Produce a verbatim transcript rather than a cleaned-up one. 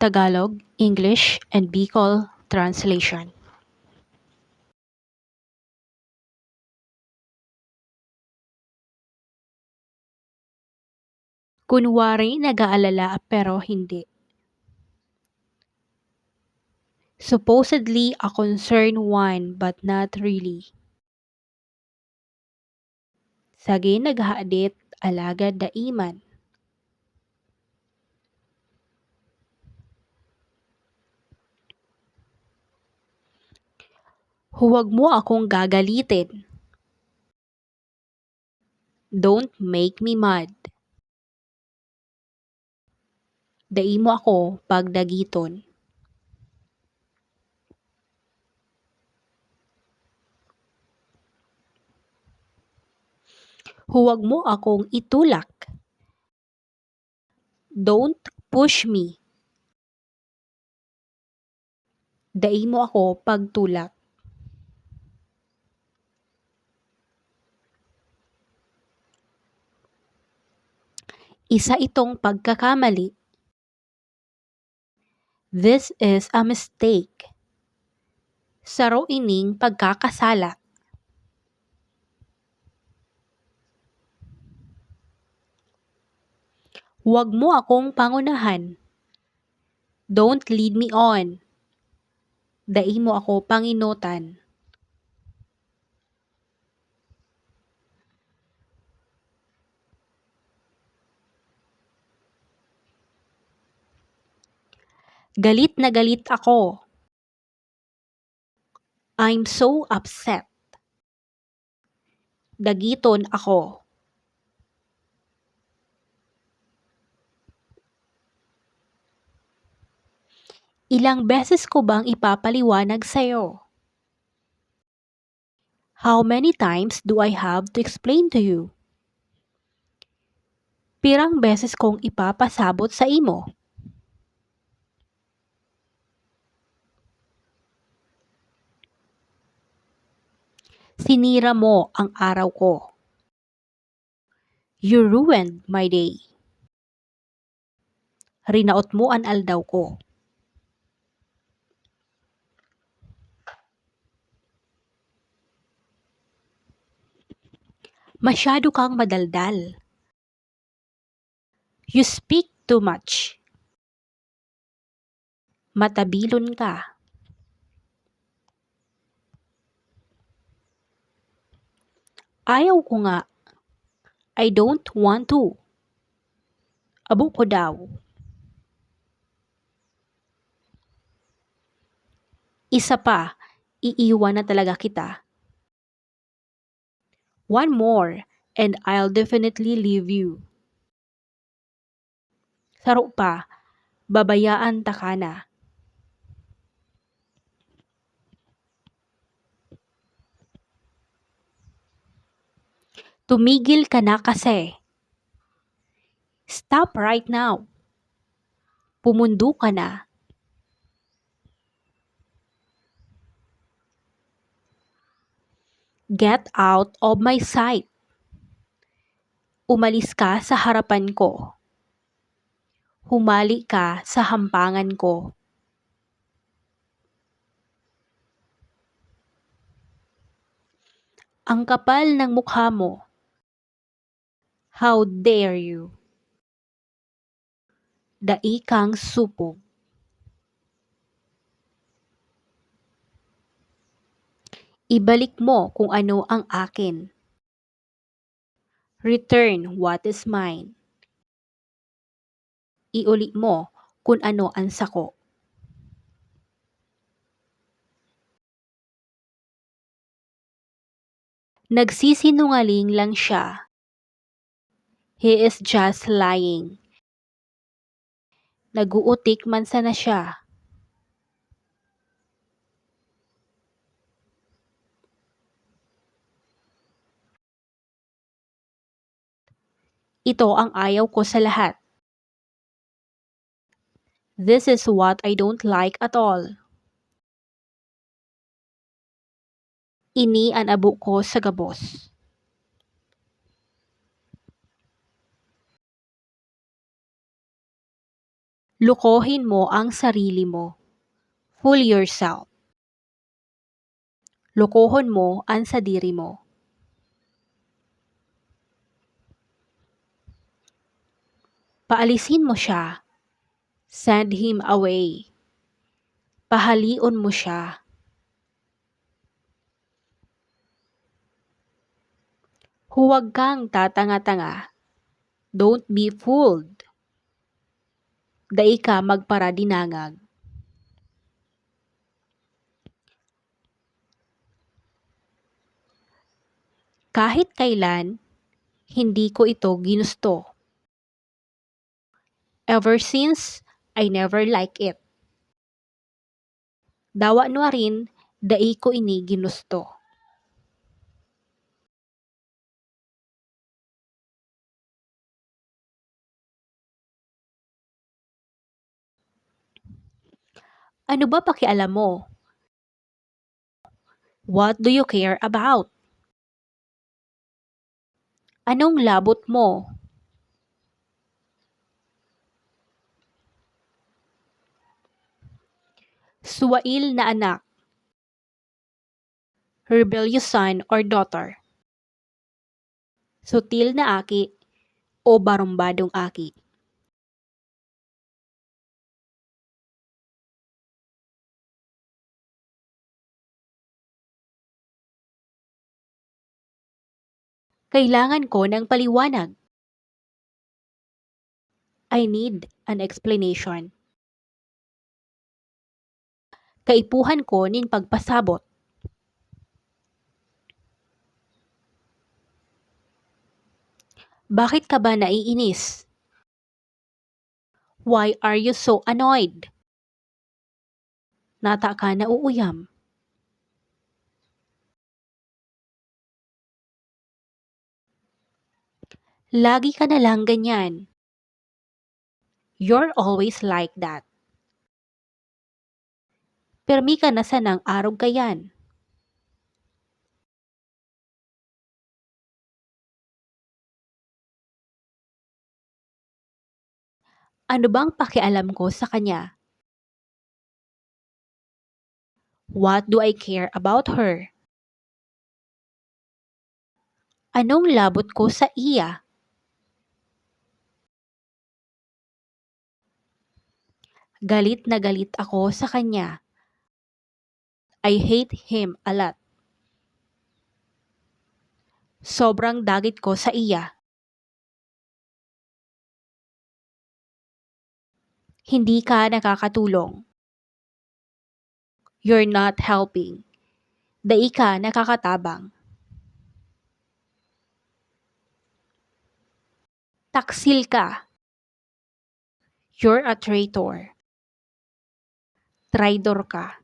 Tagalog, English, and Bicol translation. Kunwari nag-aalala pero hindi. Supposedly a concerned one but not really. Sagi naghahadit, alagad dai man. Huwag mo akong gagalitin. Don't make me mad. Dai mo ako pagdagiton. Huwag mo akong itulak. Don't push me. Dai mo ako pagtulak. Isa itong pagkakamali. This is a mistake. Saro ining pagkakasala. Huwag mo akong pangunahan. Don't lead me on. Dai mo ako panginutan. Galit na galit ako. I'm so upset. Dagiton ako. Ilang beses ko bang ipapaliwanag sa'yo? How many times do I have to explain to you? Pirang beses kong ipapasabot sa imo? Sinira mo ang araw ko. You ruined my day. Rinaot mo an aldaw ko. Masyado kang madaldal. You speak too much. Matabilon ka. Ayaw ko nga. I don't want to. Abo ko daw. Isa pa, iiwan na talaga kita. One more, and I'll definitely leave you. Saro pa, babayaan ta ka na. Tumigil ka na kasi. Stop right now. Pumundo ka na. Get out of my sight. Umalis ka sa harapan ko. Humali ka sa hampangan ko. Ang kapal ng mukha mo. How dare you? Dai kang supog. Ibalik mo kung ano ang akin. Return what is mine. Iuli mo kun ano an sako. Nagsisinungaling lang siya. He is just lying. Nag-uutik man sana siya. Ito ang ayaw ko sa lahat. This is what I don't like at all. Ini an abo ko sa gabos. Lokohin mo ang sarili mo. Fool yourself. Lokohon mo an sadiri mo. Paalisin mo siya. Send him away. Pahaleon mo siya. Huwag kang tatanga-tanga. Don't be fooled. Dai ka magparadinangag. Kahit kailan, hindi ko ito ginusto. Ever since, I never like it. Dawa nuarin, dai ko ini ginusto. Ano ba pakialam mo? What do you care about? Anong labot mo? Suwail na anak. Rebellious son or daughter. Sutil na aki o barumbadong aki. Kailangan ko ng paliwanag. I need an explanation. Kaipuhan ko nin pagpasabot. Bakit ka ba naiinis? Why are you so annoyed? Nata ka nauuyam. Lagi ka na lang ganyan. You're always like that. Pirmi ka na sanang arog kayan. Ano bang pakialam ko sa kanya? What do I care about her? Anong labot ko sa iya? Galit na galit ako sa kanya. I hate him a lot. Sobrang dagit ko sa iya. Hindi ka nakakatulong. You're not helping. Dai ka nakakatabang. Taksil ka. You're a traitor. Traidor ka.